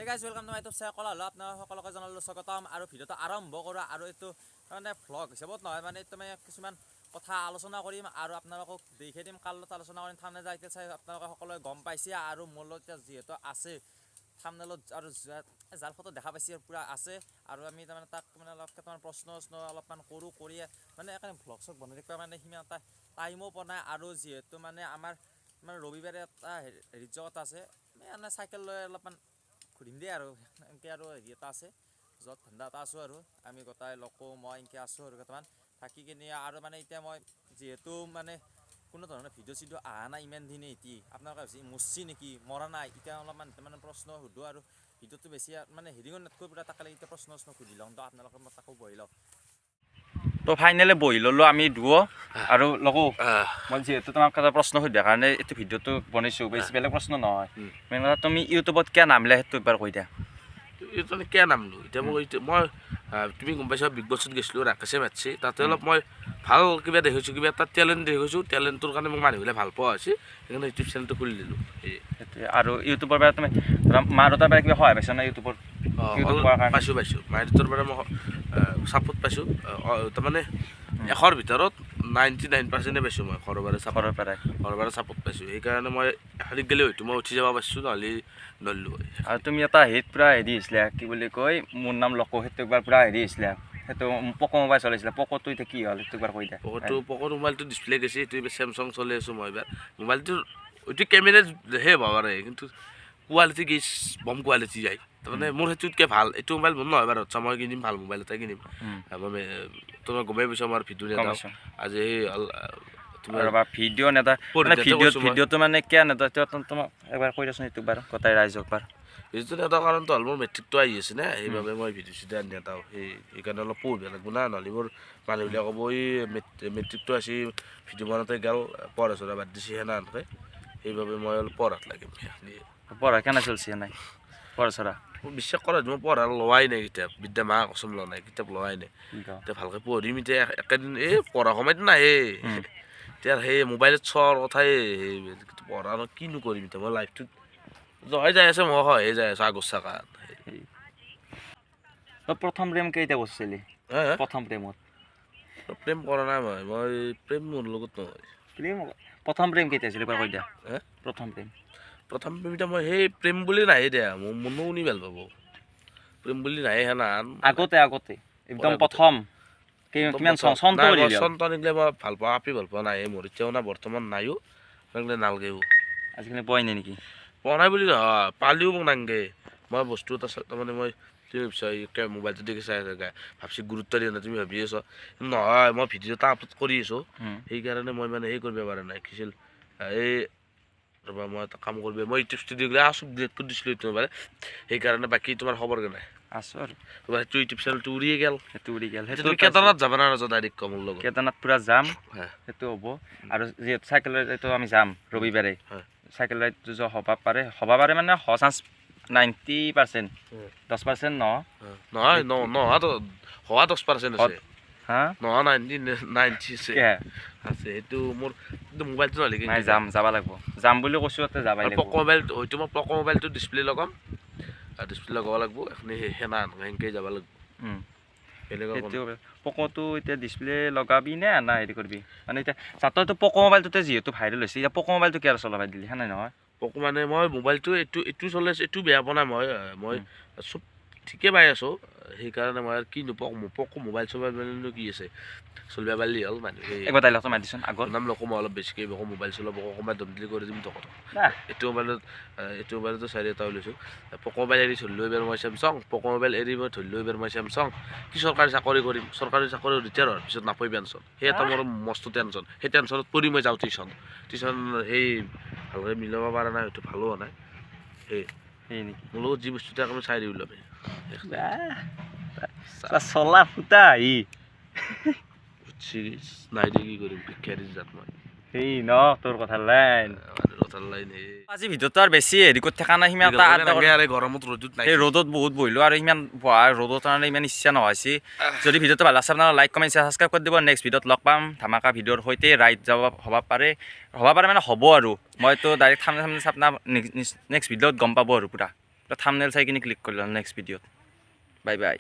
Guys, welcome to my YouTube channel. হ'লো আপোনাৰ সকলোকে জনালোঁ স্বাগতম। আৰু ভিডিঅ'টো আৰম্ভ কৰোঁ। আৰু এইটো মানে ভ্লগ হিচাপত নহয়, মানে এইটো মানে কিছুমান কথা আলোচনা কৰিম আৰু আপোনালোকক দেখাই দিম, কাৰ লগত আলোচনা কৰিম। থামনেল টাইটেল চাই আপোনালোকে সকলোৱে গম পাইছে। আৰু মোৰ লগত এতিয়া যিহেতু আছে থামনেলত আৰু যাৰ ফটো দেখা পাইছে পূৰা আছে। আৰু আমি তাৰমানে তাক মানে অলপ কেইটামান প্ৰশ্ন চশ্ন অলপমান কৰোঁ, কৰি মানে সেইকাৰণে ভ্লগ চগ বনাই থাকিব মানে সিমান এটা টাইমো পোৱা নাই। আৰু যিহেতু মানে আমাৰ মানে ৰবিবাৰে এটা হেৰিত যোৱা কথা আছে, মানে চাইকেল লৈ অলপমান ঘূৰিম দেই। আৰু এনেকৈ আৰু হেৰি এটা আছে য'ত ধান্দা এটা আছোঁ। আৰু আমি গোটাই লকো মই এনেকৈ আছোঁ আৰু কেইটামান থাকি কিনে। আৰু মানে এতিয়া মই যিহেতু মানে কোনো ধৰণৰ ভিডিঅ' চিডিঅ' অহা নাই ইমান দিনে, এতিয়া আপোনালোকে ভাবিছে মৰছি নেকি? মৰা নাই। এতিয়া অলপমান মানে প্ৰশ্ন সুধোঁ আৰু ভিডিঅ'টো বেছি মানে হেৰি নতকৈ পূৰা তাকে এতিয়া প্ৰশ্ন চশ্ন সুধি লওঁ। তো আপোনালোকে মই তাকো বহি লওঁ। তো ফাইনেলি বহি ল'লোঁ আমি দুয়ো। আৰু লগো মই যিহেতু তোমাক এটা প্ৰশ্ন সুধাৰ কাৰণে এইটো ভিডিঅ'টো বনাইছোঁ, বেছি বেলেগ প্ৰশ্ন নহয়। মেইন কথা, তুমি ইউটিউবত কিয় নামলা, সেইটো একবাৰ কৈ দিয়া। এইটো কিয় নামলো এতিয়া মই মই তুমি গম পাইছা, বিগ বছত গৈছিলোঁ, ৰাকেশে মাতছে। তাতে অলপ মই ভাল কিবা দেখিছোঁ, কিবা এটা টেলেণ্ট দেখিছোঁ। টেলেণ্টটোৰ কাৰণে মোক মানুহবিলাক ভাল পোৱা হৈছে, সেইকাৰণে ইউটিউব চেনেলটো খুলি দিলোঁ। সেইটোৱে। আৰু ইউটিউবৰ পৰা তুমি ধৰা মা দেউতাৰ পৰা কিবা সহায় পাইছা না ইউটিউবৰ ইউটিউব কৰাৰ কাৰণে? পাইছোঁ পাইছোঁ, মা দেউতাৰ পৰা মই ছাপোৰ্ট পাইছোঁ। তাৰমানে 100ৰ ভিতৰত 99%-এ পাইছোঁ মই ঘৰৰ পৰা ছাপোৰ্ট। ঘৰৰ পৰাই? ঘৰৰ পৰা ছাপোৰ্ট পাইছোঁ, সেইকাৰণে মই হেৰিত গ'লে হয়তো মই উঠি যাব পাৰিছোঁ, নহ'লে নললোঁ হয়। আৰু তুমি এটা হেৰিত পূৰা হেৰি হৈছিলে, কি বুলি কয়, মোৰ নাম লকো, সেইটো একবাৰ পূৰা হেৰি হৈছিলে। সেইটো পক' মোবাইল চলাইছিলে। পক'টো এতিয়া কি হ'ল, সেইটো একবাৰ কৈ দিয়া। পক'টো মোবাইলটো ডিছপ্লে গৈছে। এইটো এইবাৰ চেমচাং চলি আছোঁ মই। এইবাৰ মোবাইলটো এইটো কেমেৰা হে হ'ব পাৰে, কিন্তু কোৱালিটি গেছ বম কোৱালিটি যায়। তাৰমানে মোৰ সেইটোতকৈ ভাল এইটো মোবাইল মোৰ নহয় বাৰু। আচ্ছা, মই কিনিম, ভাল মোবাইল এটা কিনিম। মই তোমাৰ গমেই পাইছোঁ, আমাৰ ভিডিঅ' গম নেদাওঁ। পাইছোঁ। আজি সেই হ'ল তোমাৰ ৰ'বা, ভিডিঅ' নেদা মানে পৰীক্ষাতে ভিডিঅ' কৈছোঁ মই। ভিডিঅ'টো মানে কিয় নেদা, তোমাক এবাৰ কৈ দিয়াচোন সেইটো বাৰু গোটাই ৰাইজক বাৰু। ভিডিঅ'টো নেদা কাৰণটো হ'ল মোৰ মেট্ৰিকটো আহি আছে না, সেইবাবে মই ভিডিঅ' চিডিঅ' নেদাওঁ। সেইকাৰণে অলপ পঢ়িব লাগিব না, নহ'লে মোৰ মানুহবিলাক ক'ব, এই মেট্ৰিকটো আছে, ভিডিঅ' বনাওঁতে গ'ল, পঢ়া চঢ়া বাদ দিছে সেনা সেনকে। সেইবাবে মই অলপ পঢ়াত লাগিম, সেইখিনিয়ে। পঢ়া কেনে চলছে নাই পঢ়া চঢ়া? মই বিশ্বাস কৰা, মই পঢ়া লোৱাই নাই কিতাপ। বিদ্যা মা কচম, লোৱা নাই, কিতাপ লোৱাই নাই। এতিয়া ভালকৈ পঢ়িম এতিয়া একেদিন। এই পঢ়া সময়ত নাহে এতিয়া, সেই মোবাইলত চোৱাৰ কথাই। সেই পঢ়া কিনো কৰিম এতিয়া? মই লাইফটোত জহাই যাই আছে, মই সহায়ে যাই আছোঁ আগৰ চাকাত। তই প্ৰথম প্ৰেম কেইটা কৰিছিলি? হা? প্ৰথম প্ৰেমত? প্ৰেম কৰা নাই মই। মই প্ৰেম মোৰ লগত নহয়। প্ৰেম, প্ৰথম প্ৰেম কেইটা আছিল, এবাৰ কৈ দিয়া। হে? প্ৰথম প্ৰেম। প্ৰথম প্ৰেম এতিয়া মই সেই প্ৰেম বুলি নাহে দিয়া, মোৰ মনো শুনি ভাল পাব। প্ৰেম বুলি নাহে সেনাহান। আগতে আগতে একদম আগতে। প্ৰথম কিমান চনটো নাই, কৰি মই দিলি? চনটো নিদিলে মই ভাল পাওঁ, আপি ভাল পোৱা নাই মোৰ এতিয়াও নাই, বৰ্তমান নাইও, সেইগিলা নালগেও। আজিকালি পোৱাই নাই নেকি? পোৱা নাই বুলি নহয়, পালিও মোক নাংগে। মই বস্তু এটা তাৰমানে মই, তুমি ভাবছা এই মোবাইলটো দেখি চাই আছা, ভাবছি গুৰুত্ব দিয়া নাই, তুমি ভাবি আছ। নহয়, মই ভিডিঅ' এটা আপলোড কৰি আছোঁ। সেইকাৰণে মই মানে সেই কৰিব পৰা নাই। কিছিল এই ৰ'বা, মই এটা কাম কৰিব, মই ইউটিউব ষ্টুডিঅ' গ'লে চব ডিলিট কৰি দিছিলোঁ এইটো মোবাইল, সেইকাৰণে। বাকী তোমাৰ খবৰ কেনে? আছোঁ আৰু। তোমাৰ সেইটো ইউটিউব চেনেলটো উৰিয়ে গ'ল। সেইটো উৰি গ'ল। সেইটো সেইটো তুমি কেদাৰনাথ যাবা না নাযোৱা, ডাইৰেক্ট কম মোৰ লগত। কেদাৰনাথ পূৰা যাম। সেইটো হ'ব। আৰু যিহেতু চাইকেল ৰাইডটো আমি যাম ৰবিবাৰে। চাইকেল ৰাইডটো যোৱা হ'ব পাৰে, হ'ব পাৰে, মানে হোৱা চান্স 90%, 10% ন। নহয়, নহা হোৱা 10% আছে। হা? নহা 99 আছে। কিহে? আছে, সেইটো মোৰ কিন্তু মোবাইলটো নহ'লে নাই। কিন্তু যাম, যাব লাগিব। যাম বুলি কৈছোঁ, তাতে যাবাই লাগিব। পক' মোবাইল হয়তো মই পক' মোবাইলটো ডিছপ্লে লগাম, ডিছপ্লে লগাব লাগিব এখিনি সেনা সেনেকৈ যাব লাগিব। বেলেগ একো। সেইটো পক'টো এতিয়া ডিছপ্লে লগাবি নে না হেৰি কৰিবি? মানে এতিয়া যাততো পক' মোবাইলটোতে যিহেতু ভাইৰেল হৈছে, এতিয়া পক' মোবাইলটো কিয় চলাব দিলি সেনে নহয়? পক' মানে মই মোবাইলটো এইটো এইটো চলাই আছোঁ, এইটো বেয়া পোৱা নাই মই। মই চব ঠিকে পাই আছোঁ, সেইকাৰণে মই আৰু কিনো পক পক' মোবাইল চোবাইল মানেনো কি আছে, চলিব পাৰিলে হ'ল মানুহে। একবাৰ ডাইলগটো মাৰি দিচোন আগত। নাম নকওঁ মই, অলপ বেছিকৈ বকো, মোবাইল চলাব অকণমান দমদিলি কৰি দিম তক। না। এইটো মোবাইলতো চাৰি এটা ওলাইছোঁ। পক' মোবাইল এৰি ধৰিলোঁ এইবাৰ মই চেমচাং। পক' মোবাইল এৰি মই ধৰিলোঁ এইবাৰ মই চেমচাং। কি চৰকাৰী চাকৰি কৰিম? চৰকাৰী চাকৰি ৰিটায়াৰ হোৱাৰ পিছত নাপাই পেঞ্চন, সেই এটা মোৰ মস্ত টেনশ্যন। সেই টেনশ্যনত পৰি মই যাওঁ টিউশ্যন। টিউশ্যন সেই ভালকৈ মিলাব পৰা নাই, হয়তো ভালো হোৱা নাই সেই। সেই নেকি? মোৰ লগত যি বস্তু থাকে মই চাই দিওঁ ওলাবি। চলা ফুটা আহি। উঠছি নাই দি কি কৰিম, ভিক্ষাৰী জাত মই। সেই ন তোৰ কথা লাইন। মানুহৰ কথা লাইন সেই। আজি ভিডিঅ'টো আৰু বেছি হেৰি কৰি থকা নাই, সিমান এটা আড্ডা আৰে গৰমত ৰ'দত নাই। সেই ৰ'দত বহুত বহিলোঁ আৰু ইমান বহা ৰ'দৰ কাৰণে ইমান ইচ্ছা নহৈছে। যদি ভিডিঅ'টো ভাল লাগছে, আপোনালোকে লাইক, কমেণ্ট, ছাবস্ক্ৰাইব কৰি দিব। নেক্সট ভিডিঅ'ত লগ পাম ধামাকা ভিডিঅ'ৰ সৈতে। ৰাইড যাব হ'ব পাৰে, হ'ব পাৰে মানে হ'ব। আৰু মইতো ডাইৰেক্ট থামনে থামনে আপোনাৰ নেক্সট ভিডিঅ'ত গম পাব আৰু পূৰা। থামনেল চাই কিনে ক্লিক কৰিলা। নেক্সট ভিডিঅ'ত, বাই বাই।